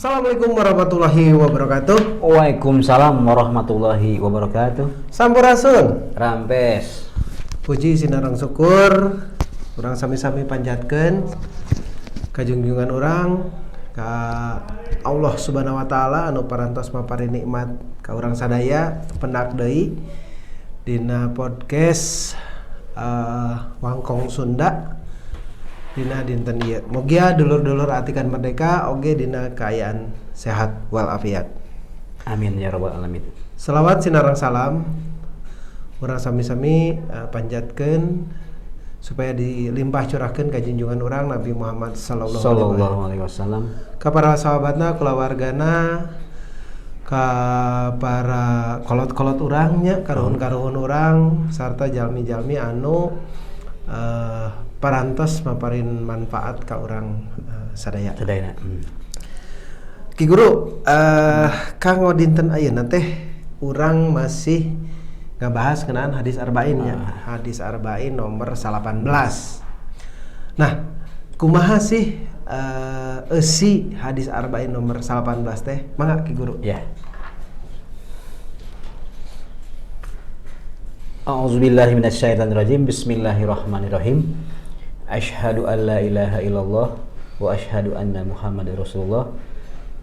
Assalamualaikum warahmatullahi wabarakatuh. Waalaikumsalam warahmatullahi wabarakatuh. Sampurasun. Rampes. Puji sinareng syukur urang sami-sami panjatkeun kajungjungan urang ka Allah Subhanahu wa taala anu parantos maparin nikmat ka urang sadaya pendak deui dina podcast Wangkong Sunda dina dinten ieu. Mugia dulur-dulur Atikan Merdeka oge dina kaayaan sehat walafiat. Amin ya rabbal alamin. Salawat sinareng salam urang sami-sami panjatkeun supaya dilimpah curahkeun ka junjungan urang Nabi Muhammad sallallahu alaihi wasallam, ka para sahabatna, kulawargana, ka para kolot-kolot urang nya, karuhun-karuhun urang sarta jalmi-jalmi anu parantos maparin manfaat ka urang sadaya. Sadayana. Ki Guru, kanggo dinten ayeuna teh urang masih ngabahas ngeunaan hadis arba'in nya. Hadis arba'in nomor 18. Nah, kumaha sih eusi hadis arba'in nomor 18 teh? Mangga Ki Guru. Ya. A'udzubillahi minasyaitonirrajim. Bismillahirrahmanirrahim. Asyhadu an la ilaha illallah wa asyhadu anna Muhammadar Rasulullah.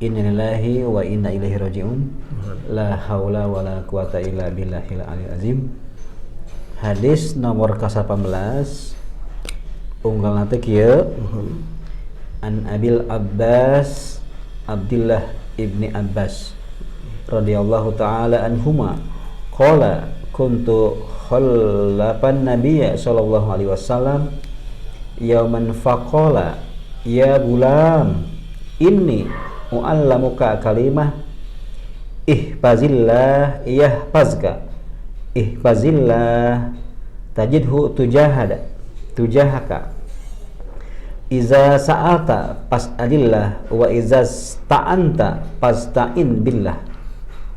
Innalillahi wa inna ilaihi raji'un. La haula wa la quwata illa billahil aliyil azim. Hadis nomor ke-18 unggalna teh kieu. An Abil Abbas Abdullah ibni Abbas radhiyallahu taala anhuma qala kuntu khallafan nabiyya sallallahu alaihi wasallam yauman faqala ya gulam inni u'allamuka kalimah ihfazillah yahfazka ihfazillah tajidhu tujahada tujahaka iza sa'alta fas'alillah wa iza sta'anta fasta'in billah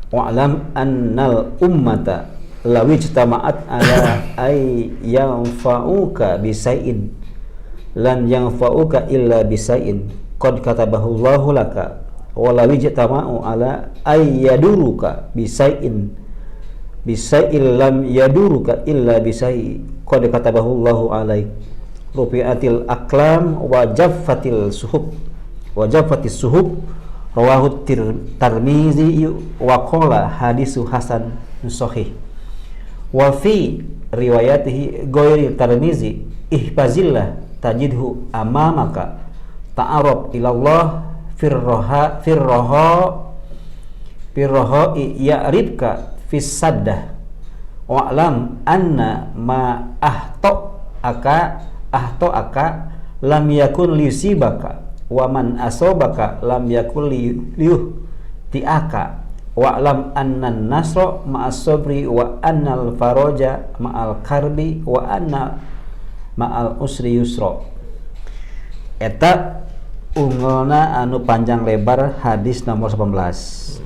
wa'lam annal ummata lawijtama'at ala ay yanfa'uka bisai'in lan yanfa'uka illa bisai'in qad katabahu Allahu laka wa lawijtama'u ala ay yaduruka bisai'in bisai'in lam yaduruka illa bisai qad katabahu Allahu alaik rufi'atil aqlam wa jaffatil suhub wa jaffatis suhub rawahu Tirmizi wa qala hadisu hasan sahih wa fi riwayatihi ghairi Tirmizi ihfazillah tajidhu amamaka ta'arab ilallah firroha firroha ya'ribka fis saddah wa'lam anna ma ahto aka lam yakun liusibaka wa man asobaka lam yakun liyuh tiaka wa'lam anna nasra ma'as sabri wa annal faraja ma'al karbi wa anna ma'al usri yusra. Eta unggulna anu panjang lebar hadis nomor 18.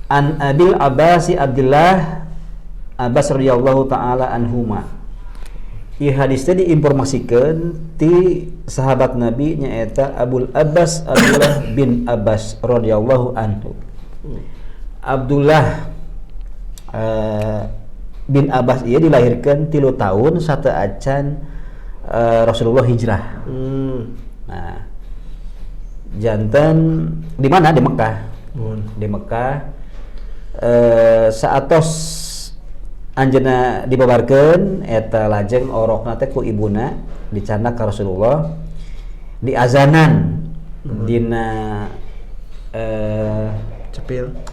An Abil Abbasi Abdullah Abbas radhiyallahu taala anhuma. Ieu hadis teh diinformasikeun ti sahabat Nabi nyaeta Abul Abbas Abdullah bin Abbas radhiyallahu anhu. Abdullah bin Abbas ieu dilahirkan 3 tahun sateuacan Rasulullah hijrah. Nah, janten di mana? Di Mekah. Di Mekah saatos anjeunna dibabarkeun eta lajeng orokna teh ku ibuna dicandak ka Rasulullah diazanan dina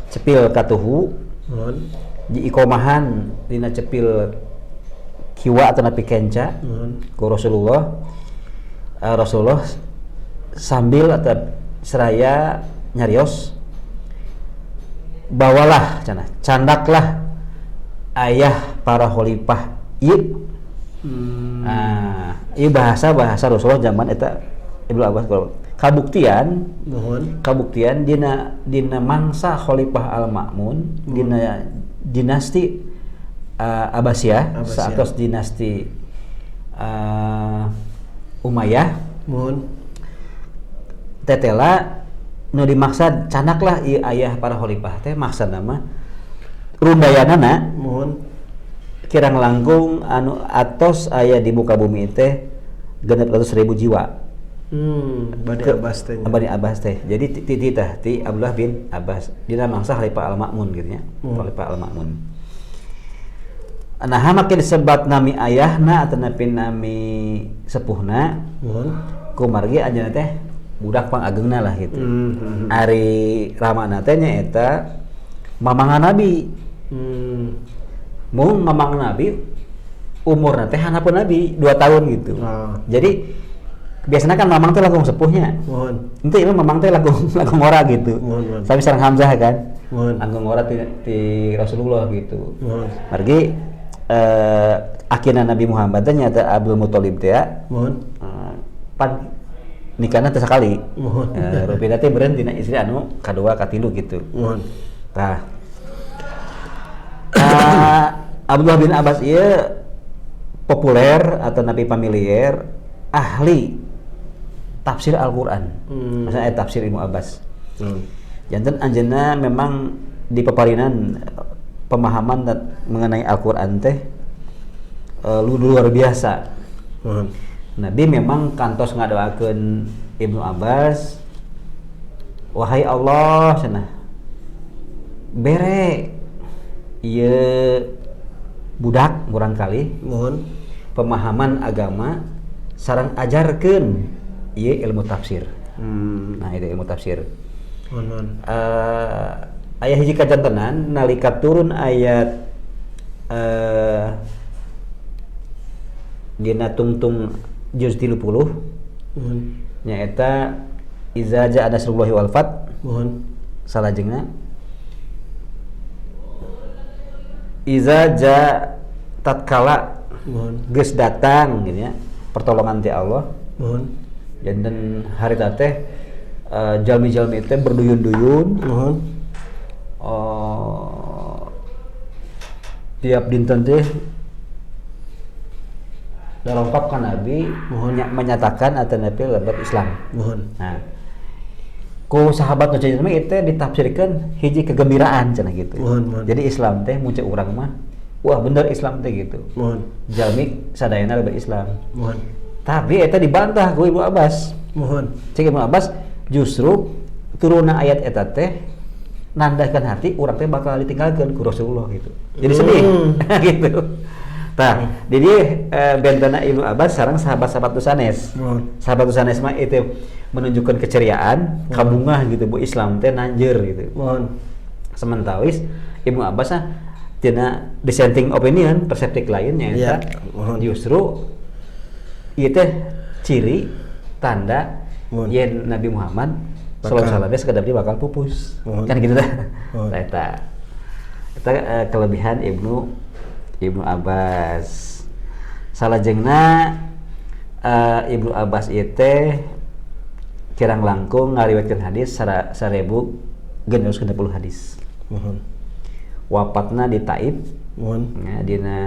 cepil katuhu di ikomahan dina cepil kiwa atau napi kenca ku Rasulullah. Rasulullah sambil atau seraya nyarios bawalah cenah candaklah ayah para khalifah ieu. Nah, ieu bahasa Rasulullah zaman eta Ibnu Abbas kabuktian kabuktian dina mangsa Khalifah Al-Ma'mun dina dinasti Abbasiyah saatos dinasti Umayyah tetela Nu dimaksad canaklah ieu ayah para khalifah teh maksudna mah rundayanana Mohon. Kirang langkung anu atos aya di muka bumi teh 600.000 jiwa. Bani Abbas teh. Bani Abbas teh. Jadi ti tah ti Abdullah bin Abbas dina mangsa Khalifah Al-Ma'mun gitu nya. Khalifah Al-Ma'mun. Nah, make disebat nami ayahna atau nami sepuhna. Mohon. Kumargi anjeunna teh budak pangagengna lah gitu. Ari ramana teh nyaeta mamangan Nabi. Mung mamang Nabi umurna teh hanapun Nabi 2 tahun gitu. Jadi biasanya kan mamang teh langkung sepuhnya. Mohon. Ente ieu mamang teh langkung langkung ngora gitu. Mohon, mohon. Sami sareng Hamzah kan. Mohon. Langkung ngora ti Rasulullah gitu. Mohon. Margi akina Nabi Muhammad teh nyaeta Abdul Muthalib teh ya. Mohon. Pan nikahna teh sakali. Mohon. Rupina teh beureun dina istri anu kadua katilu gitu. Mohon. Tah. Abdullah bin Abbas ieu populer atau nabi familiar ahli tafsir Al-Qur'an. Maksudnya tafsir Ibnu Abbas. Janten anjeunna memang di peparinan pemahaman mengenai Al-Qur'an teh luar biasa. Nabi memang kantos ngadoakeun Ibnu Abbas, wahai Allah cenah bere ieu budak murangkali Mohon. Pemahaman agama sareng ajarkeun ieu ilmu tafsir. Nah, itu ilmu tafsir. Mohon, mohon. Aya hiji kajantenan nalika turun ayat dina tungtung juz 30. Mohon. Nyaeta iza jaa nasrullahi wal fath. Mohon. Salajengna iza ja tatkala Mohon. Geus datang gitu ya pertolongan ti Allah. Mohon. Janten harita teh jalmi-jalmi teh berduyun-duyun. Mohon. Tiap dinten teh darongkap ka Nabi. Mohon. Menyatakan atau Nabi lebet Islam. Mohon. Nah, ku sahabat nu cenah mah ieu teh ditafsirkeun hiji kegembiraan cenah gitu. Mohon, mohon. Jadi Islam teh muncul urang mah, wah bener Islam teh gitu. Mohon. Jalmi sadayana lebet Islam. Mohon. Tapi eta dibantah ku Ibnu Abbas. Mohon. Cek Ibnu Abbas justru turunna ayat eta teh nandahkan hati urang teh bakal ditinggalkeun ku Rasulullah gitu. Jadi sedih gitu. Tah, jadi bentana Ibnu Abbas sareng sahabat-sahabat Tusanes. Mohon. Sahabat Tusanes mah itu menunjukkan keceriaan, kabungah gitu bu Islam teh nanjeur gitu. Mohon. Sementawis Ibnu Abbas ah tina dissenting opinion, perseptik lainnya Iya, eta mohon. justru ieu teh ciri tanda Mohon. yen Nabi Muhammad sallallahu alaihi wasallam sekedar dia bakal pupus. Mohon. Kan gitu teh. Mohon. Nah, eta. Eta kelebihan Ibnu Abbas. Salajengna Ibnu Abbas ieu teh kirang langkung ngariwayatkeun hadis 1660 hadis. Mohon. Wapatna di Taif. Mohon. Ya, dina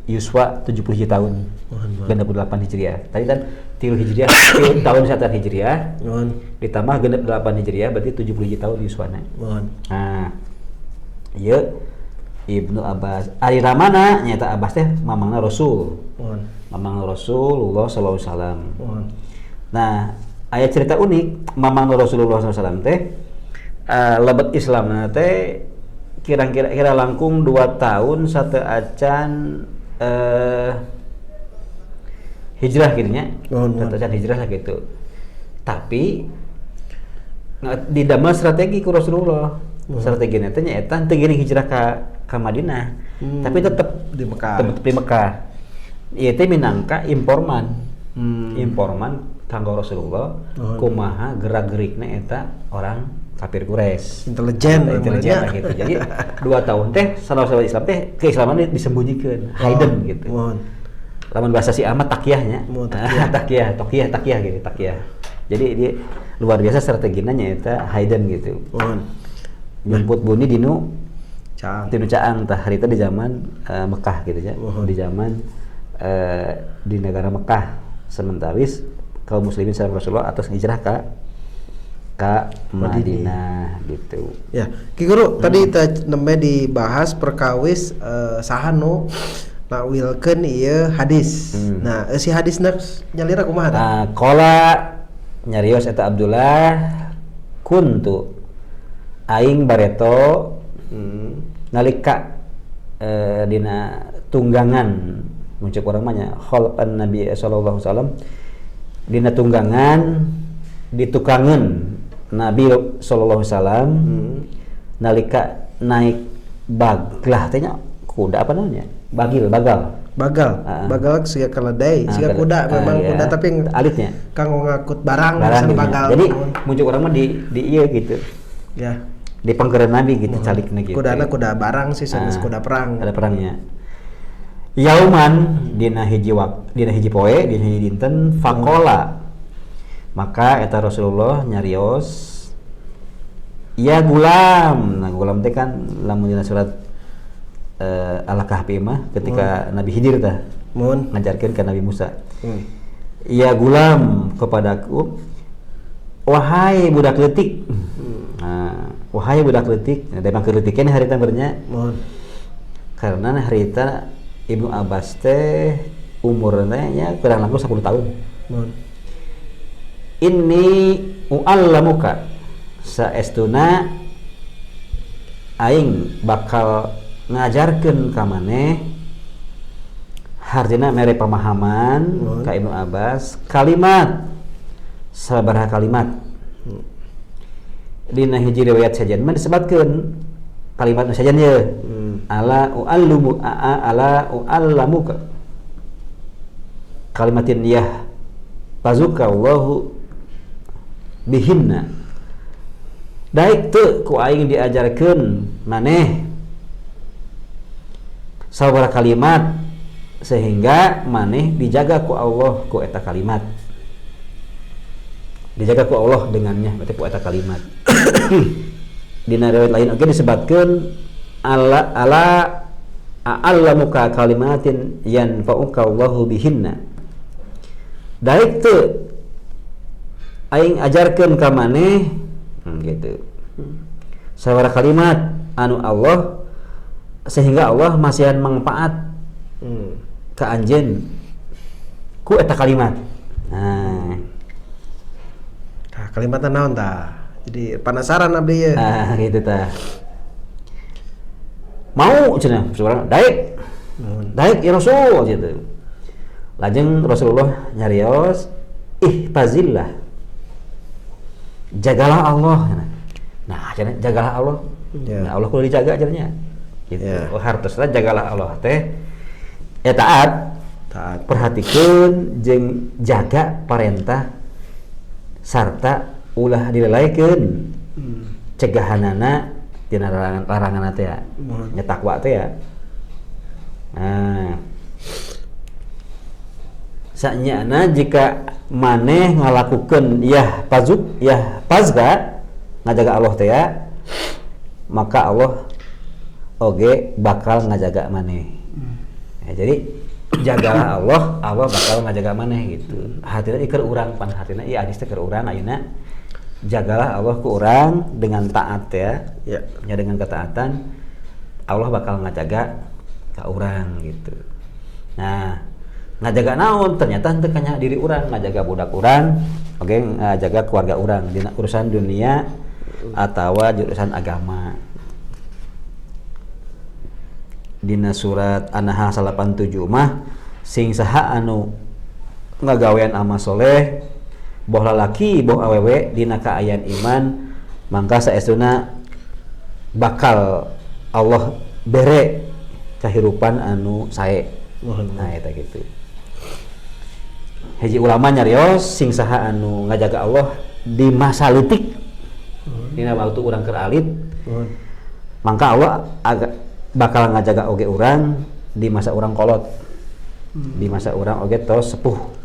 yuswa 70 tahun. Mohon, mohon. 68 Hijriah. Tadi kan 3 Hijriah, 3 tahun satu Hijriah. Mohon. Ditambah 68 Hijriah berarti 70 tahun yuswana. Mohon. Nah, ieu Ibnu Abbas. Ari ramana nyaeta Abbas teh mamangna Rasul. Mohon. Mamangna Rasulullah sallallahu alaihi wasallam. Mohon. Nah, aya cerita unik mamangna Rasulullah sallallahu alaihi wasallam teh lebet Islamna teh kira-kira kira langkung 2 tahun satu acan hijrah gitu nya. Mohon, mohon. Satu acan hijrah lah gitu. Tapi didamel strategi ku Rasulullah. Strategi teh nyaeta teu geuning hijrah ka Madinah. Tapi tetep Di Mekah. Tetep di Mekah. Ieu teh minangka informan. Informan kanggo Rasulullah kumaha gerak-gerikna eta orang kafir Quraisy. Intelijen Intelijen namanya. lah gitu. Jadi 2 tahun teh sallallahu Islam teh keislaman disembunyikan, hidden gitu. Mohon. Lamun bahasa si Ahmad takiyahnya. Mohon, takiyah. Takiyah, tokiyah, takiyah gitu, takiyah. Jadi dia luar biasa strategina nyaeta hidden gitu. Mohon. Nyumput buni dinu Caang. Tinu caang tah harita di zaman Mekah gitu ya. Mohon. Di zaman di negara Mekah sementawis kaum muslimin sareng Rasulullah atas hijrah ka Ka Madinah gitu. Ya, Ki Guru, tadi teh nembe dibahas perkawis saha nu nakwilkeun ieu hadis. Nah, si hadisna nyalira kumaha tah? Nah, qala nyarios eta Abdullah kuntu aing bareto nalika dina tunggangan muncul urang mah nya khalqan Nabi sallallahu alaihi wasallam dina tunggangan ditukangeun Nabi sallallahu alaihi wasallam nalika naik baglah teh nya kuda apa namanya bagil bagal. Bagal. Ah. Bagal siga keledai, Ah, siga kuda, memang iya. kuda tapi alitnya kanggo ngangkut barang, barang misalnya gitu. bagal. Jadi muncul urang mah di ieu gitu ya. Di pengkereun Nabi gitu calikna gitu. Kudana kuda barang sih, sanes Ah, kuda perang. Ada perangnya. Yauman dina hiji wak, dina hiji poe, dina hiji dinten faqola. Maka eta Rasulullah nyarios ya gulam. Nah, gulam teh kan lamun dina surat Al-Kahfi mah ketika Nabi Khidir tah Mun. ngajarkeun ka Nabi Musa. Ya gulam kepadaku, wahai budak leutik. Nah, wahai budak leutik. Nah, da emang keur leutik keneh harita bernya. Mun. Karena harita Ibnu Abbas teh umurnya nya kurang langkung 10 tahun. Mun. Inni u'allamuka saestuna aing bakal ngajarkeun ka maneh hartina mere pemahaman ka Ibnu Abbas kalimat sabaraha kalimat. Dina hiji riwayat sajian mah disebutkeun kalimat nu sajian ye. Ala u'allumu ala u'allamuka kalimatin yah pazuka Allahu bihinna. Daik teu ku aing diajarkeun maneh sabaraha kalimat sehingga maneh dijaga ku Allah ku eta kalimat. Dijaga ku Allah dengannya berarti ku eta kalimat. Dina riwayat lain oge disebutkeun ala ala a'allamuka kalimatin yanfa'uka Allahu bihinna. Daik teu aing ajarkeun ka maneh gitu. Sabaraha kalimat anu Allah sehingga Allah masihan manfaat ka anjeun ku eta kalimat. Nah. Tah kalimatna naon tah? Jadi penasaran abdi ye. Ah gitu tah. Mau cenah seorang daik. Daik ya Rasul gitu. Lajeng Rasulullah nyarios ihfazillah. Jagalah Allah. Nah, cenah jagalah Allah. Ya. Nah, Allah kudu dijaga cenahnya. Gitu. Ya. Oh, hartosna jagalah Allah teh ya taat. Taat. Perhatikeun jeung jaga parentah sarta ulah dilelaikeun. Cegahanana tina larangan teh ya. Nya takwa teh ya. Nah. Sanyana jika maneh ngalakukeun yah pazuk yah pazga ngajaga Allah teh ya, maka Allah oge bakal ngajaga maneh. Ya, jadi jagalah Allah, Allah bakal ngajaga maneh gitu. Hatina ieu keur urang pan hatina ieu hadis teh keur urang ayeuna. Jagalah Allah ku urang dengan taat ya. Ya. Ya dengan ketaatan Allah bakal ngajaga ka urang gitu. Nah, ngajaga naon ternyata henteu kanya diri urang, ngajaga budak urang, oke, ngajaga keluarga urang dina urusan dunia atawa urusan agama. Dina surat An-Nahl 87 mah sing saha anu ngagawean amal soleh boh lalaki boh awewe dina kaayaan iman mangka saestuna bakal Allah bere kahirupan anu sae. Nah eta gitu. Hiji ulama nyarios sing saha anu ngajaga Allah di masa leutik dina waktu urang keur alit mangka Allah agak bakal ngajaga oge urang di masa urang kolot. Di masa urang oge tos sepuh.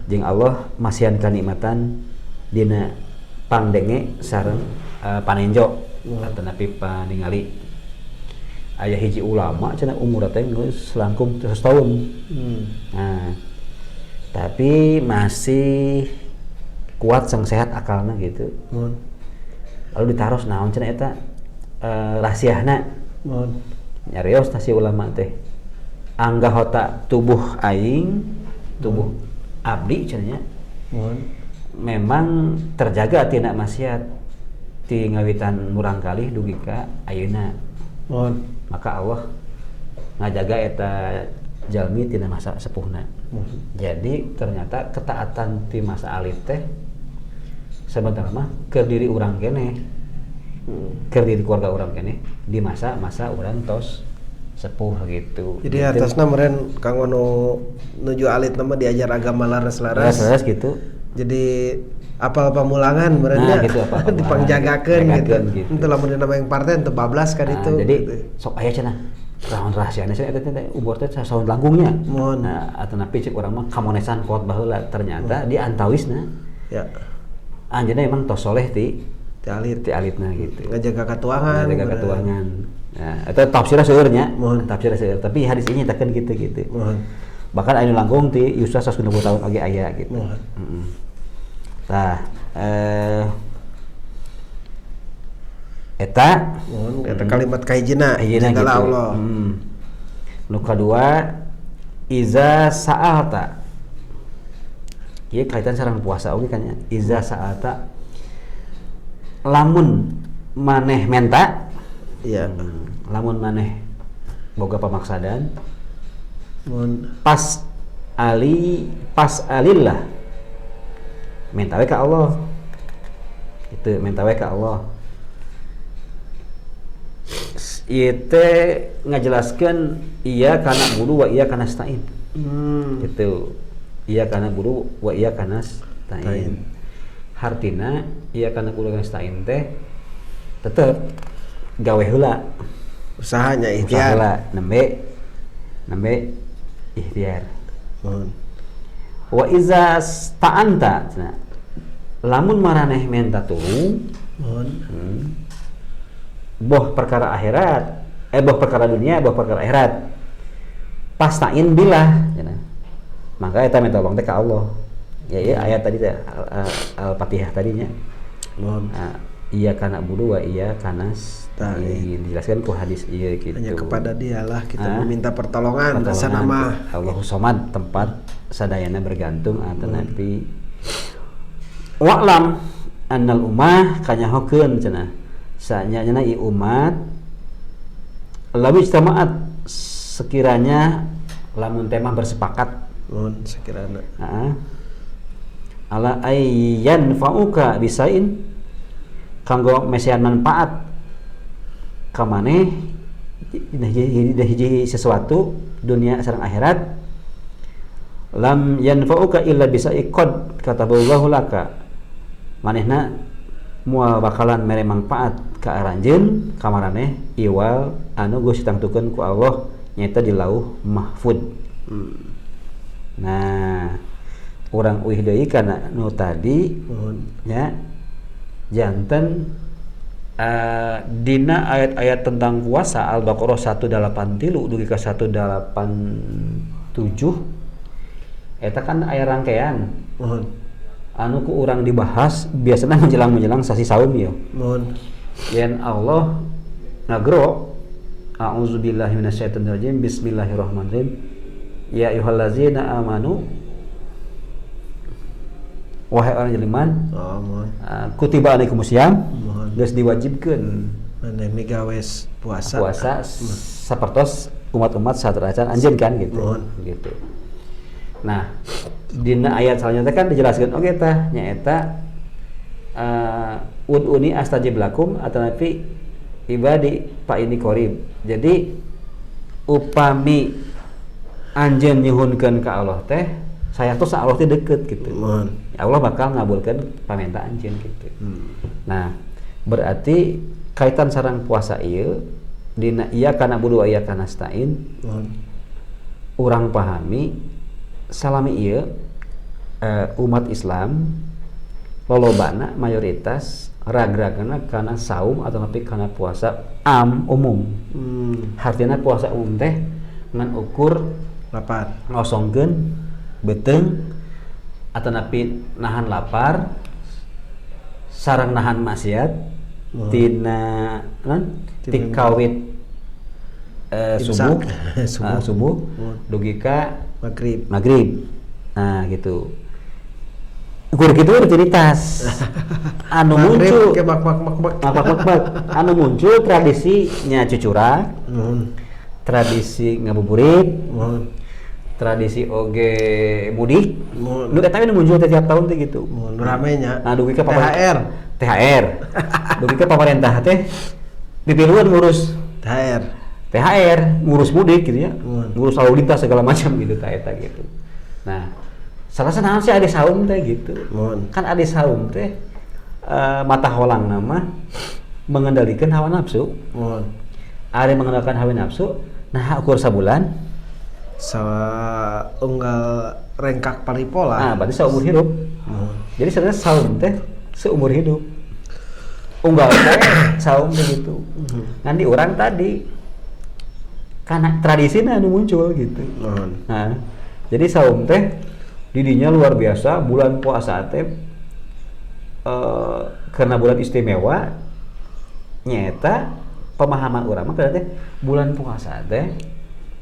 Jeung Allah masihan kanikmatan dina pangdenge sareng panenjo atanapi paningali. Aya hiji ulama cenah umur teh geus langkung 100 tahun. Nah, tapi masih Kuat sang sehat akalna gitu. Mohon. Lalu ditaros naon cenah eta rahasiana. Mohon. Nyarios tah si ulama teh. Anggahota tubuh aing, tubuh abdi cenah nya. Mohon. Memang terjaga tina maksiat ti ngawitan murangkalih dugi ka ayeuna. Mohon. Maka Allah ngajaga eta jalmi tina masa sepuhna. Mohon. Jadi ternyata ketaatan ti masa alit teh sebenarnya mah keur diri urang keneh. Keur diri keluarga urang keneh di masa-masa urang tos sepuh gitu. Jadi Gitu. atasna meureun kanggo nu nuju alit mah diajar agama laras-laras. Laras-laras gitu. Jadi apal pamulangan meureun Nah, nya. gitu, apal pamulangan. Dipangjagakeun gitu. Jagakeun gitu. Henteu lamun dina yang partai henteu bablas kan Nah, itu. jadi gitu. sok aya cenah. Naon rahasiana cenah eta teh umur teh sasaun langkungnya. Mohon. Nah, atanapi cek urang mah kamonesan kuat baheula ternyata di antawisna Ya. anjeunna emang tos soleh ti Ti alit. ti alitna gitu. Ngajaga katuangan. Ngajaga meureun. katuangan. Nah, eta tafsirna seueur nya. Mohon. Tafsirna seueur, tapi hadis ini nyatakeun gitu gitu. Mohon. Bahkan anu langkung ti yuswa 160 tahun oge aya gitu. Mohon. Heeh. Tah, eta Mohon eta kalimat kahijina. Hijina Jagalah gitu. Allah. Nu kadua iza sa'alta. Ieu kaitan sareng puasa oge kan nya. Iza sa'alta lamun maneh menta, Iya. lamun maneh boga pamaksadan, Mohon. pas ali pas alillah minta we ka Allah. Itu minta we ka Allah. Ieu teh ngajelaskeun iyyaka na'budu wa iyyaka nasta'in. Gitu. Iyyaka na'budu wa iyyaka nasta'in. Ta'in. Hartina iyyaka na'budu wa iyyaka nasta'in teh tetep gawe heula. Usahanya Usaha ikhtiar. heula nembe ikhtiar. Mohon. Wa iza sta'anta cenah. Lamun maraneh menta tulung, Mohon. Boh perkara akhirat, boh perkara dunia, boh perkara akhirat. Pastain billah cenah. Maka eta minta tolong teh ka Allah. Ya ieu ayat tadi teh Al-Fatihah tadinya. Mohon. Nah, iyyaka na'budu wa iyyaka nasta'in. Dijelaskan ku hadis ieu gitu. Hanya kepada dialah kita Ah. meminta pertolongan, Pertolongan. dasar nama. Allahu somad, tempat sadayana bergantung atanapi wa'lam annal ummah kanyahokeun cenah. Saanya ieu umat lawi ijtama'at sekiranya lamun teh mah bersepakat. Mohon sekiranya. Heeh. Ala ayyan fa'uka bisain kanggo mesean manfaat ka maneh dina hiji sesuatu dunia sareng akhirat lam yanfa'uka illa bisa'i qad kataballahu laka manehna moal bakalan mere manfaat ka aranjeun ka maraneh iwal anu geus ditangtukeun ku Allah nyaeta di Lauh Mahfud. Nah, urang uih deui kana nu tadi nya janten dina ayat-ayat tentang puasa Al-Baqarah 183 dugi ka 187 eta kan aya rangkaian. Mohon. Anu ku urang dibahas biasanya menjelang-menjelang sasi saum ya. Mohon. Yen Allah ngagro a'udzubillahi minasyaitonirrajim bismillahirrahmanirrahim ya ayyuhallazina amanu wahai orang beriman, Oh, mohon. Kutiba alaikumusiyam Mohon. geus diwajibkeun maneh migawe puasa. Puasa sapertos umat-umat sateracan anjeun kan gitu. Mohon. Gitu. Nah, dina ayat selanjutnya kan dijelaskan oge tah nyaeta ud'uni astajib lakum atanapi ibadi fa ini qarib. Jadi upami anjeun nyuhunkeun ka Allah teh saya tuh sa Allah teh deket gitu. Mohon. Allah bakal ngabulkeun pamenta anjeun gitu. Nah, berarti kaitan sareng puasa ieu dina iyyaka na'budu wa iyyaka nasta'in. Mohon. Urang pahami salami ieu umat Islam lolobana mayoritas ragragana kana saum atau nepi kana puasa am umum. Hartina puasa umum teh ngan ukur Lapar, ngosongkeun beuteung atau nepi nahan lapar Sareng nahan maksiat tina non ti kawit subuh. Subuh. Ah, subuh dugi ka maghrib. Maghrib. Nah, gitu. Ukur gitu rutinitas anu maghrib muncul ke mak mak mak mak. Mak mak mak mak. Anu muncul tradisinya cucura, tradisi ngabuburit, tradisi oge mudik. Muhun. Nu eta we nu muncul teh tiap tahun teh gitu. Muhun rame nya. Nah, dugi ka THR. THR. Dugi ka pamarentah teh pipiluan ngurus THR. THR, ngurus mudik gitu ya. Muhun. Ngurus lalu lintas segala macam gitu tah eta gitu. Nah, salah satu sih ada saum teh gitu. Muhun. Kan ada saum teh mata holang nama mengendalikan hawa nafsu. Muhun. Ada mengendalikan hawa nafsu, nah ukur sabulan, Sa unggal rengkak paripola. Nah, berarti seumur hidup. Muhun. Jadi sebenarnya saum teh seumur hidup. Unggal teh saum teh gitu. Nanti orang tadi karena tradisinya anu muncul gitu. Muhun. Nah, jadi saum teh didinya luar biasa bulan puasa teh karena bulan istimewa nyata pemahaman urang mah teh bulan puasa teh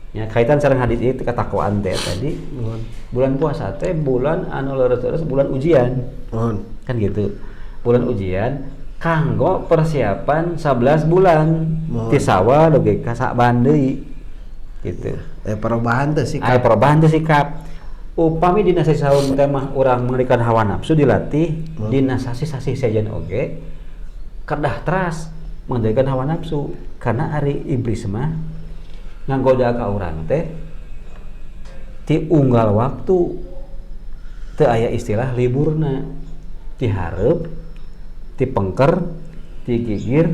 ya kaitan sareng hadis ieu ketakwaan teh tadi. Muhun. Bulan puasa teh bulan anu leres-leres bulan ujian. Muhun. Kan gitu. Bulan ujian kanggo persiapan 11 bulan. Muhun. Ti Sawal dugi ka Sa'ban deui gitu. Perubahan teh sikap. Aya perubahan teh sikap. Upami dina sasih saum teh mah urang mengendalikan hawa nafsu dilatih, dina sasih-sasih sejen oge kedah teras mengendalikan hawa nafsu karena ari iblis mah nganggoda ka urang teh ti unggal waktu teu aya istilah liburna, ti hareup, ti pengker, ti gigir,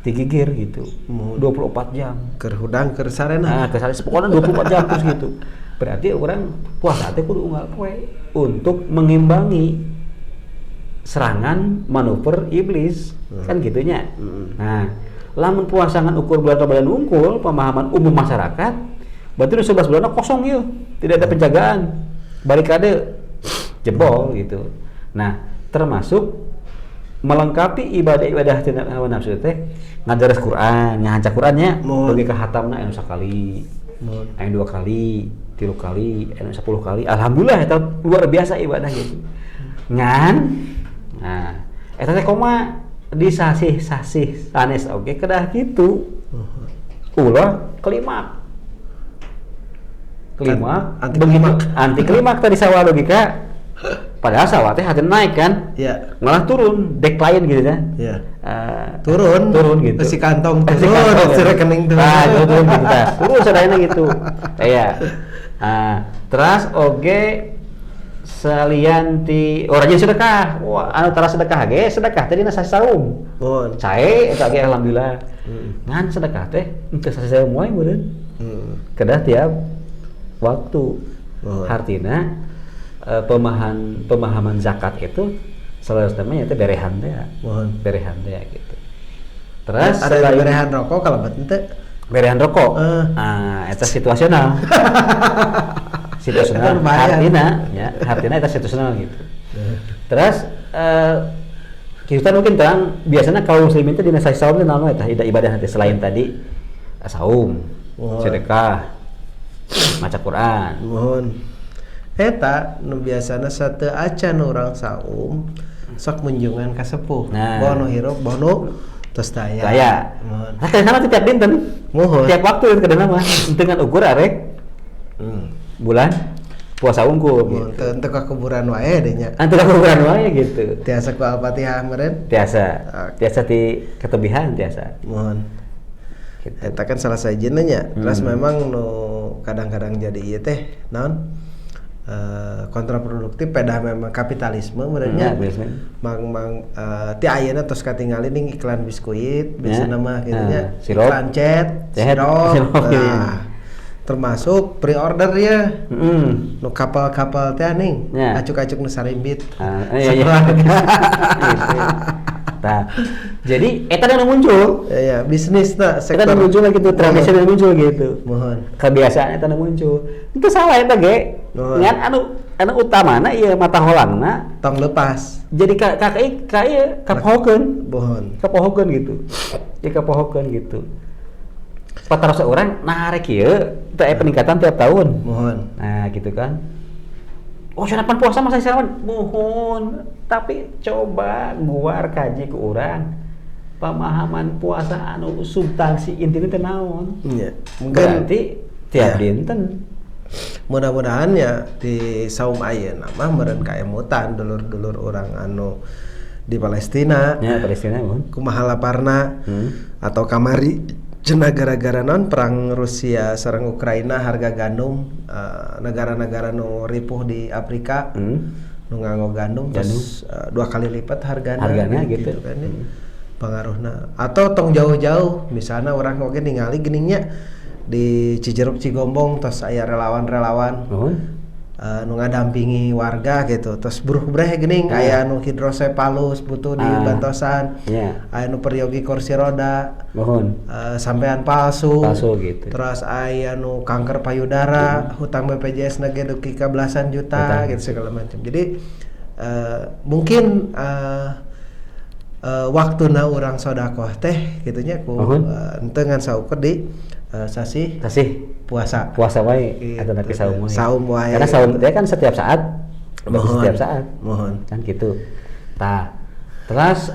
ti gigir gitu. 24 jam. Keur hudang keur sarena. Nah, keur sarena pokoknya 24 jam terus gitu. Berarti orang puasa teh kudu unggal poe untuk mengimbangi serangan manuver iblis. Kan gitunya. Nah, lamun puasa ngan ukur bulan Ramadan unggul, pemahaman umum masyarakat, berarti udah 11 bulan kosong yeuh, tidak ada penjagaan. Barikade jebol gitu. Nah, termasuk melengkapi ibadah-ibadah tina hawa nafsu teh ngadaras Quran, ngahaca Qurannya, bagi ka hatamna anu sakali, anu 2 kali, 3 kali, anu 10 kali. Alhamdulillah eta luar biasa ibadah gitu. Ngan nah, eta teh koma di sasih-sasih sanes oge kedah kitu. Ulah kelimak. Kelimak, anti klimak. Anti klimak tadi sawah logika. Padahal sawah teh hati naik kan? Iya. Malah turun, decline gitu kan? Iya. Turun, turun gitu. Si kantong Si turun, kantong, si ya. rekening turun. Nah, turun gitu tah. Turun sadayana gitu. Iya. Nah, terus oge salian ti oh rajin sedekah. Wah, anu teras sedekah ge, sedekah teh dina sasih saum. Muhun. Cae eta ge alhamdulillah. Ngan sedekah teh henteu sasih saum wae meureun. Kedah tiap waktu. Muhun. Hartina pemahaman zakat itu selalu namanya teh berehan teh. Muhun. Berehan teh gitu. Terus ada selain berehan rokok kalau bet henteu. Berehan rokok. Ah, eta situasional. Situasional. Eta lumayan. Hartina ya, hartina eta situasional gitu. Terus kita mungkin terang biasanya kaum muslimin teh dina sasih saum teh naon eta ibadah nanti selain tadi saum, Muhun. sedekah, maca Quran. Muhun. Eta nu biasana sateu acan urang saum sok munjungan ka sepuh. Nah. Boh nu hirup, boh nu tos daya. Daya. Muhun. Nah, kadang mah tiap dinten. Muhun. Tiap waktu kadang mah henteu ngan ukur arek bulan puasa unggul Muhun gitu. teu teu ka kuburan wae deh nya. Ante ka kuburan wae gitu. Tiasa ku Al-Fatihah meureun. Tiasa. Oke. Tiasa ti ketebihan tiasa. Muhun. Gitu. Eta kan salah sajina nya. Terus memang nu kadang-kadang jadi ieu teh naon? Kontraproduktif pedah memang kapitalisme meureun nya. Ya, kapitalisme. Mang-mang ti ayeuna tos katingali ning iklan biskuit biasana Ya. mah kitu nya. Nah, sirup. Iklan cat, Cet, sirup. sirup, iya. Nah, termasuk pre-order ya. Nu kapal-kapal teh ning, Ya. acuk-acuk nu sarimbit. Ah, iya, iya. Sakeluarga. Gitu. Tah. Jadi eta nu muncul. Ya, ya, bisnis nah sektor. Eta nu muncul gitu, tradisi nu muncul gitu. Mohon. Kebiasaan eta nu muncul. Itu salah eta ge. Ngan anu anu utamana ieu mata holangna tong lepas. Jadi ka ka ka ieu kapohokeun. Mohon. Kapohokeun gitu. Jadi kapohokeun gitu. Patarosa urang nah rek ieu teh peningkatan tiap tahun. Mohon. Nah, gitu kan. Oh, sanapan puasa masa sanapan? Mohon. Tapi coba guar kaji ke urang pemahaman puasa anu substansi intinya teh naon. Iya. Mungkin berarti tiap dinten. Mudah-mudahan ya di saum ayeuna mah meureun kaemutan dulur-dulur urang anu di Palestina. Ya, Palestina mun. Kumaha laparna atau kamari cenah gara-gara non perang Rusia sareng Ukraina harga gandum, negara-negara nu ripuh di Afrika nu nganggo gandum terus 2 kali lipat hargana gitu kan ya. Pengaruhna atau tong jauh-jauh misalnya orang oge ningali geningnya di Cijeruk Cigombong terus aya relawan-relawan nu ngadampingi warga gitu terus buruh-breh geuning aya nu hidrosepalus butuh dibantosan, aya nu peryogi kursi roda, sampean palsu gitu. Terus aya nu kanker payudara, hutang BPJS na ge dugi ka belasan juta gitu segala macam. Jadi mungkin waktuna urang sodakoh teh gitunya ku henteu ngan saukur di sasih puasa wae gitu. Atau tapi saum wae. Saum wae. Karena saum teh kan setiap saat. Mohon. Setiap saat. Mohon. Kan gitu. Tah. Terus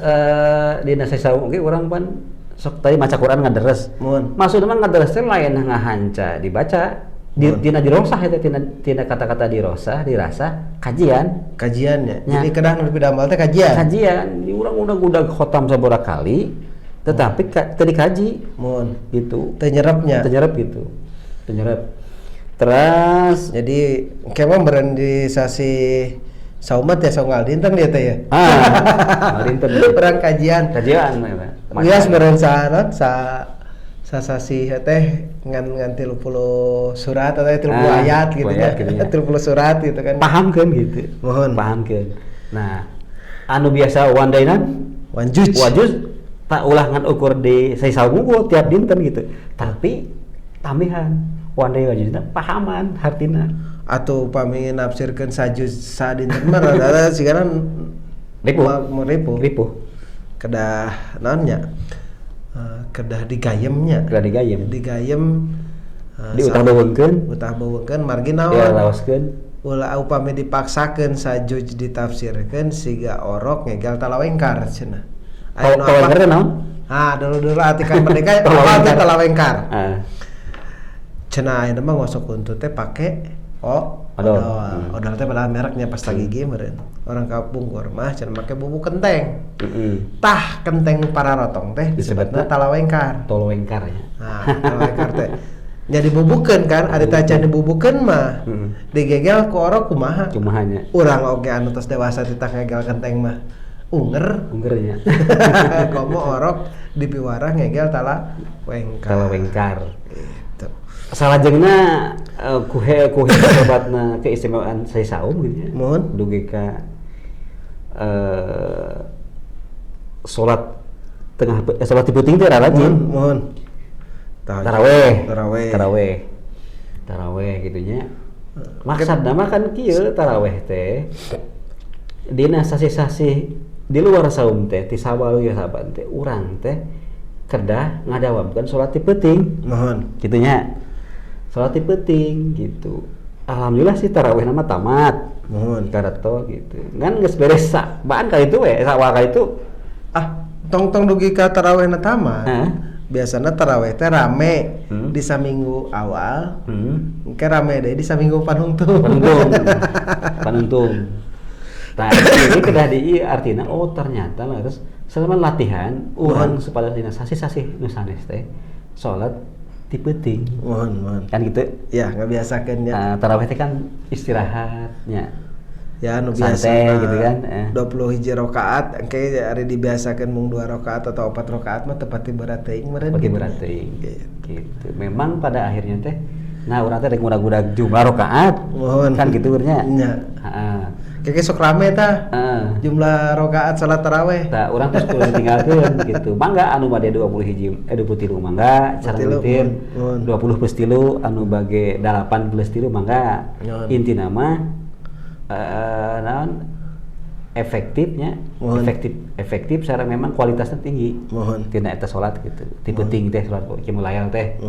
dina saum oge urang pan sok tadi maca Quran ngaderes. Mohon. Maksudna mah ngaderes teh lain ngahanca dibaca. Dina dirosah eta tina kata-kata dirosah, dirasa kajian. Kajiannya. Jadi kedah nu dipidamel teh kajian. Kajian. Di urang udah khotam sabaraha kali tetapi teu dikaji. Mohon. Gitu. Teu nyerepnya. Teu nyerep gitu. Teu nyerep. Terus jadi kemah meureun di sasi saumat ya saunggal dinten dia teh ya. Ah, dinten. Perang kajian. Kajian eta. Wias meureun saran sa sasasi teh ngan 30 surat atau 30 ayat gitu ya. 30 surat gitu kan. Pahamkeun gitu. Mohon. Pahamkeun. Nah, anu biasa wandainan wanjuj. Wanjuj tak ulah ngan ukur di saya saum tiap dinten gitu. Tapi tambihan wandai wanjujna pahaman hartina. Atau upami nafsirkeun sajuz sadinten mah rada sigana ripuh. Ripuh. Kedah naonnya? Kedah digayemnya. Kedah digayem. Digayem diutah beuweungkeun. Utah beuweungkeun margi naon? Dilaoskeun. Ulah upami dipaksakeun sajuj ditafsirkeun siga orok ngegel talawengkar cenah. Talawengkar teh naon? Ah, dulu-dulu atikan merdeka apa teh talawengkar? Heeh. Cenah ayeuna mah ngosok kuntut teh pake odol. Odol teh padahal mereknya pasta gigi meureun. Orang kampung mah cenah make bubuk kenteng. Tah kenteng pararotong teh disebutna talawengkar. Talawengkar ya. Nah, talawengkar teh nya dibubukeun kan, ari teh can dibubukeun mah digegel ku orok kumaha? Kumaha nya. Urang oge anu tos dewasa titah ngegel kenteng mah unger. Ungernya. Komo orok dipiwarah ngegel talawengkar. Talawengkar. Gitu. Salajengna kuhe hebatna keistimewaan saya saum gitu ya. Mohon. Dugi ka salat tengah salat di peuting teh rajin. Mohon. Taraweh. Taraweh gitu nya. Maksudna mah kan kieu taraweh teh dina sasih-sasih di luar saum teh ti sawal ya saban teh urang teh kedah ngadawamkeun salat di peuting. Mohon. Kitu nya. Salat di peuting gitu. Alhamdulillah sih tarawih nama tamat. Mohon. Karato gitu. Ngan geus beres baan kali itu we, sawal kali itu. Ah, tong-tong dugi ka tarawihna tamat. Biasana tarawih teh rame di saminggu awal. Engke rame deui di saminggu panungtung. Panungtung. Tah, ini kedah di artina oh ternyata lah terus selama latihan urang supaya dina sasih-sasih nu sanes teh salat di peuting. Mohon. Kan gitu. Ya, ngabiasakeun nya. Tarawih teh kan istirahatnya. Ya, nu biasa gitu kan. 20 hiji rakaat engke ari dibiasakeun mung 2 rakaat atau 4 rakaat mah teu pati berat teuing meureun. Pati berat teuing. Gitu. Memang pada akhirnya teh nah urang teh rek ngudag-ngudag jumlah rakaat. Mohon. Kan gitu nya. Nya. Heeh. Keke sok rame tah. Jumlah rakaat salat taraweh. Tah urang terus kudu ditinggalkeun gitu. Mangga anu bade 20 hiji 23 mangga cara witir 20 plus 3 anu bage 8 plus 3 mangga. Intina mah naon efektifnya, efektif secara memang kualitasnya tinggi. Mohon. Tina eta salat gitu. Ti penting teh salat qiyamul teh.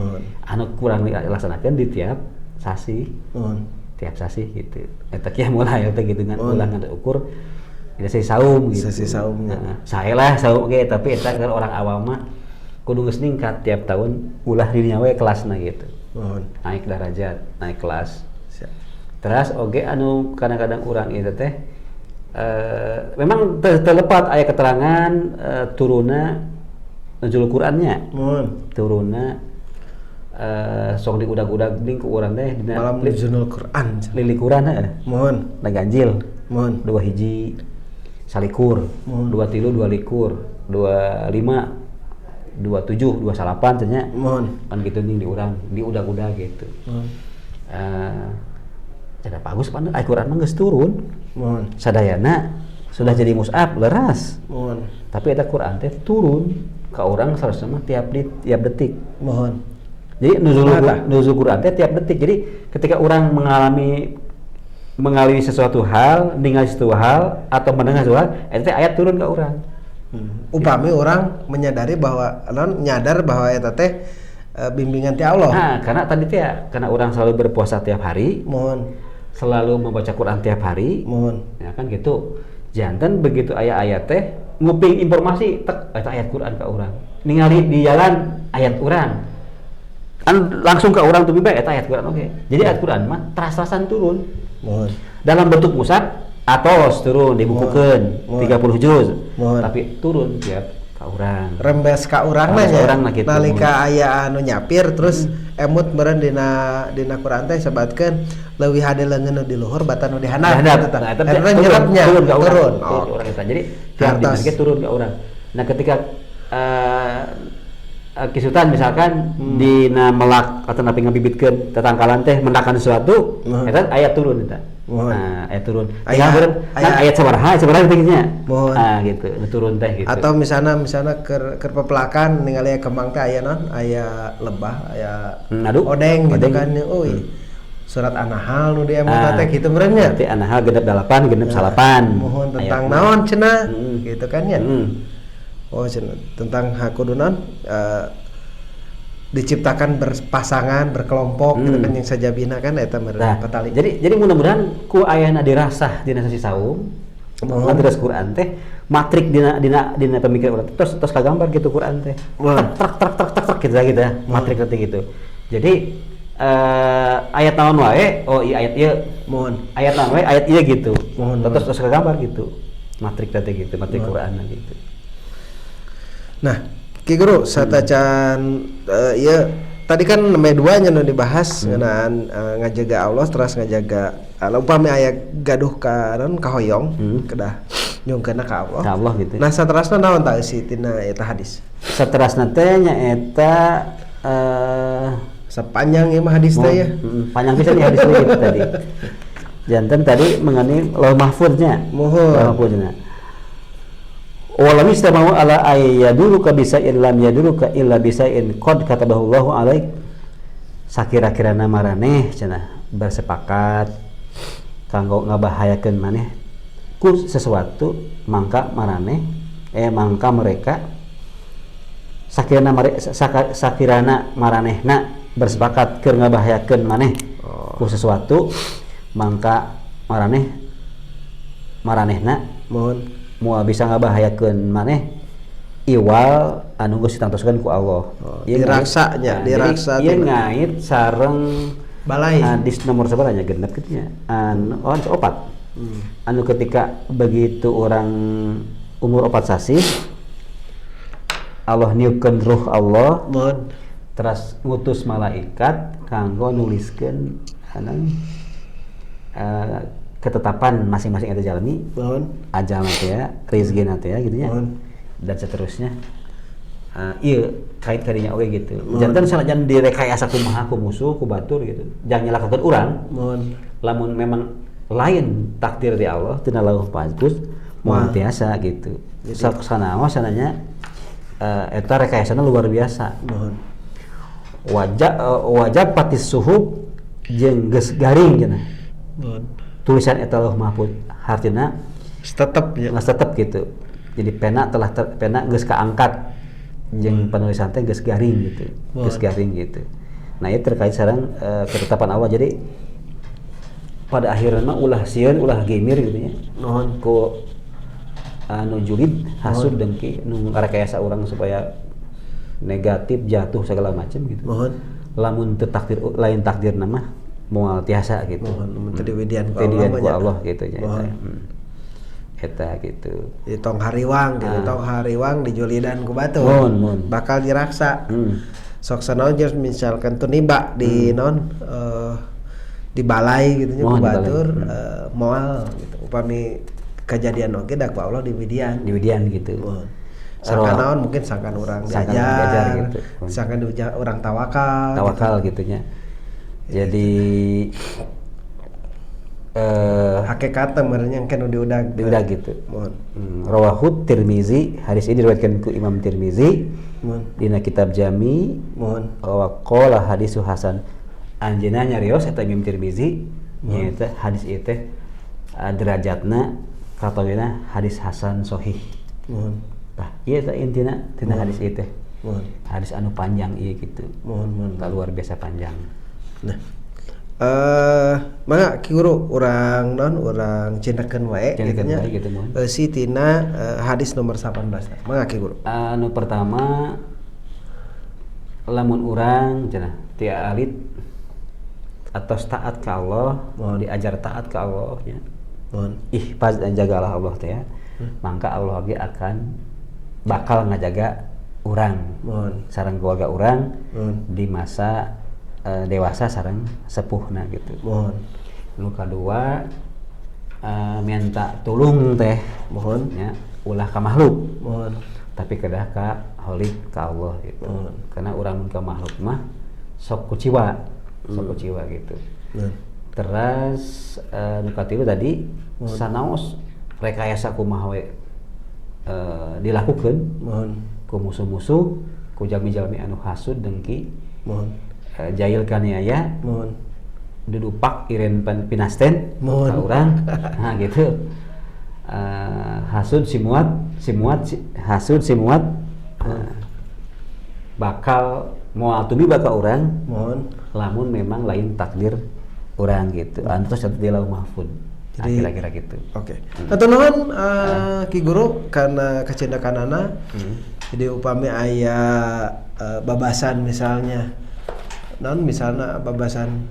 Anu kurang dilaksanakeun di tiap sasi. Mohon. Tiap sasi gitu. Eta qiyamul lail teh gitu kan ulah ngan ukur dina sasi saum gitu. Sasi saum. Heeh. Sae lah saum ge tapi eta kan orang awam mah kudu geus ningkat tiap tahun ulah dirinya we kelasna gitu. Mohon. Naik derajat, naik kelas. Siap. Teras oge anu kadang-kadang urang ieu teh memang terlepat aya keterangan turuna nuzul Qur'annya. Mohon. Turuna sok diudag-udag ding ku urang teh dina malam nuzul Qur'an. Lilikuran heeh. Mohon. Na ganjil. Mohon. 2 hiji salikur. Mohon. 2 tilu 22, 25 27 28 cenah. Mohon. Kan gitu ning di urang diudag-udag gitu. Mohon. Cenah bagus pan Al-Qur'an mah geus turun. Mohon. Sadayana sudah jadi mushaf leras. Mohon. Tapi eta Qur'an teh turun ka urang sarasna mah tiap detik. Mohon. Jadi nuzul Quran teh tiap detik. Jadi ketika orang mengalami sesuatu hal, ningali sesuatu hal atau mendengar sesuatu hal, eta teh ayat turun ke orang. Upami orang menyadari bahwa nyadar bahwa eta teh bimbingan ti Allah. Nah, karena tadi teh ya, karena orang selalu berpuasa tiap hari. Mohon. Selalu membaca Quran tiap hari. Mohon. Ya kan gitu. Janten begitu ayat-ayat teh nguping informasi tek eta ayat Quran ke orang. Ningali di jalan ayat urang. Kan langsung ke orang tuh bae eta ayat Quran oke. Jadi ayat Quran mah teras-terasan turun. Mohon. Dalam bentuk mushaf atos turun dibukukeun 30 juz. Mohon. Tapi turun tiap ka urang. Rembes ka urang mah nya. Gitu. Nalika aya anu nyapir terus emut meureun dina Quran teh sebatkeun leuwih hade leungeun nu di luhur batan nu di handap. Nah, eta turun ka urang. Turun urang eta. Jadi tiap di turun ka urang. Nah, ketika Kisutan misalkan dina melak atau napi ngabibitkeun tetangkalan teh mendakan sesuatu eta ayat turun eta. Nah, ayat turun. Ayat sabaraha teh nya. Ah gitu, turun teh gitu. Atau misalnya keur pepelakan ningali kembang teh aya naon? Aya lebah, aya odeng gitu kan. Euy. Surat An-Nahl nu diemut teh kitu meureun nya. Berarti An-Nahl genep 8, genep 9. Mohon tentang naon cenah gitu kan nya. Oh, tentang hakudunan diciptakan berpasangan, berkelompok gitu kan yang sajabina kan eta meureun patali. Jadi mudah-mudahan ku ayana dirasah dina sasi saum, madras Quran teh matrik dina pemikiran urang terus kagambar gitu Quran teh. Trek trek trek trek trek gitu gitu ya, matrik teh gitu. Jadi ayat naon wae, oh iya ayat ieu. Mohon. Ayat naon wae, ayat ieu gitu. Mohon. Terus kagambar gitu. Matrik teh gitu, matrik Quran gitu. Nah, Ki Guru, satacan ya tadi kan nembe duanya nu dibahas ngeunaan ngajaga Allah terus ngajaga upami aya gaduh ka naon kahoyong kedah nyungkeunna ka Allah. Ka Allah gitu. Nah, saterasna naon tah eusi tina eta hadis? Saterasna teh nyaeta sepanjang ieu mah hadis teh ya. Panjang pisan ya hadis gitu tadi. Janten tadi mengenai Lauh Mahfuznya. Mohon. Lauh Mahfuznya. Walam istamau ala ayyaduruka bisa'in lam yaduruka illa bisa'in qad katabahu Allahu alaik. Sakira-kirana maraneh cenah bersepakat kanggo ngabahayakeun maneh ku sesuatu mangka maraneh mangka mereka sakirana maranehna bersepakat keur ngabahayakeun maneh ku sesuatu mangka maranehna mohon moal bisa ngabahayakeun maneh iwal anu geus ditangtoskeun ku Allah. Diraksanya, diraksa. Ieu ngait sareng balai. Hadis nomor sabaraha nya genep kitu nya. Anu opat. Anu ketika begitu orang umur 4 sasih Allah niupkeun ruh Allah. Mohon. Teras ngutus malaikat kanggo nuliskeun anu ketetapan masing-masing eta jalmi. Mohon. Ajal teh ya, rezeki teh ya gitu nya. Dan seterusnya. Ieu kait kadinya oge gitu. Janten sanajan direkayasa kumaha ku musuh, ku batur gitu. Jangan nyalakakeun urang. Mohon. Lamun memang Lain takdir di Allah tina Lauh Mahfuz moal tiasa gitu. Sok sanaos sananya eta rekayasana luar biasa. Mohon. Wajah wajah patis suhuf jeung geus garing cenah. Mohon. Tulisan eta Lauh Mahfuz hartina tetep ya. Geus tetep gitu. Jadi pena telah pena geus kaangkat jeung penulisan teh geus garing gitu. Geus garing gitu. Nah, itu terkait sareng ketetapan Allah. Jadi pada akhirnya mah ulah sieun, ulah gemir gitu ya. Mohon. Ku anu julid, hasud, dengki nu ngarekayasa urang supaya negatif, jatuh segala macam gitu. Mohon. Lamun teu takdir, lain takdir mah moal tiasa gitu. Mohon, mun teu diwidian ku Teu Allah diwidian mah ku nya. Allah gitu nya eta. Mohon. Eta gitu. Jadi tong hariwang gitu, tong hariwang dijulidan ku batur. Mohon, mohon. Bakal diraksa. Sok sanaon jeung misalkan tuniba di non di balai gitu nya ku Mohon, di balai. Batur moal gitu. Upami kejadian oge da ku Allah diwidian. Diwidian gitu. Mohon. Sangkan naon, mungkin sangkan urang Sangkan diajar, diajar gitu. Sangkan diujar urang tawakal. Tawakal gitunya. Jadi Hakikatna meureun yang kan diudag. Diudag gitu. Mohon. Rawahu Tirmizi, hadis ini diriwayatkan ku Imam Tirmizi Mohon. dina kitab Jami Mohon. wa qala hadisu hasan. Anjeunna nyarios eta Imam Tirmizi nyaeta hadis ieu teh derajatna katawina hadis hasan sahih. Mohon. Tah, ieu teh intina tina hadis ieu teh. Mohon. Hadis anu panjang ieu gitu. Mohon, mohon. Tah, luar biasa panjang. Nah. Mangga Ki Guru, urang non urang cindekkeun wae Cindekkeun gitu nya. Wae gitu, mohon. Eusi tina hadis nomor 18. Mangga Ki Guru. Anu pertama, lamun urang cenah ti alit atos taat ka Allah, Mohon. diajar taat ka Allah nya. Mohon. Ihfaz dan jagalah Allah teh ya. Maka Allah ge akan bakal ngajaga urang Mohon. sareng keluarga urang Mohon. di masa dewasa sareng sepuhna gitu. Mohon. Nu kadua, minta tulung teh Mohon. nya ulah ka makhluk Mohon. tapi kedah ka Kholik, ka Allah gitu. Mohon. Karena urang mun ka makhluk mah sok kuciwa, sok kuciwa gitu. Mohon. Terus nu katilu tadi, sanaos rekayasa kumaha we dilakukeun Mohon. ku musuh-musuh, ku jalmi-jalmi anu hasud dengki, Mohon. Jail kaniaya, Mohon. dudupak iren pinasten Mohon. ka urang, nah gitu. Hasud simuat simuat hasud simuat bakal moal tumiba ka urang Mohon. Lamun memang lain takdir urang gitu, anu terus di Lauh Mahfud. Nah, Jadi- kira-kira gitu. Oke. Hatur nuhun Ki Guru karena kacindakanana. Jadi upami aya babasan misalnya non misalnya babasan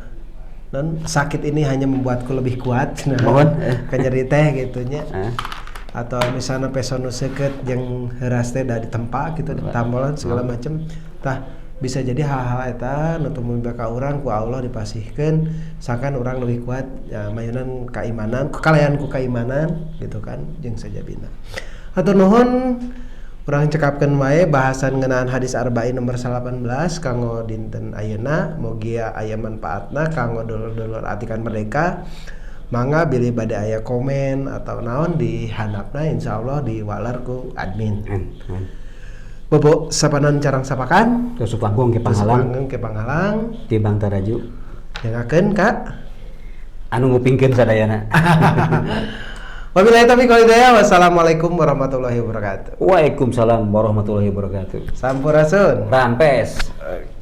non sakit ini hanya membuatku lebih kuat, nah, Mohon. Kanyeri teh gitu nya. Atau misalnya peso nu seukeut jeung heuras teh da ditempa gitu, ditambolan segala macem, tah bisa jadi hal-hal eta nu tumuju ka urang ku Allah dipasihkeun sangkan urang lebih kuat ya, mayunan keimanan kalayan ku keimanan gitu kan jeung sajabina. Hatur nuhun, urang cekapkeun wae bahasan ngeunaan hadis arba'in nomor 18 kanggo dinten ayeuna. Mugia aya manfaatna kanggo dulur-dulur Atikan Merdeka. Mangga bilih bade aya komen atau naon di handapna, insyaallah diwaler ku admin. Hmm. Bobo sapanan carang sapakan. Tusuk panggung ke panghalang. Panghalang ke panghalang. Tibang taraju. Dengakeun ka anu ngupingkeun sadayana. Wabillahi taufiq wal hidayah. Wassalamualaikum warahmatullahi wabarakatuh. Waalaikumsalam warahmatullahi wabarakatuh. Sampurasun. Rampes. Oke.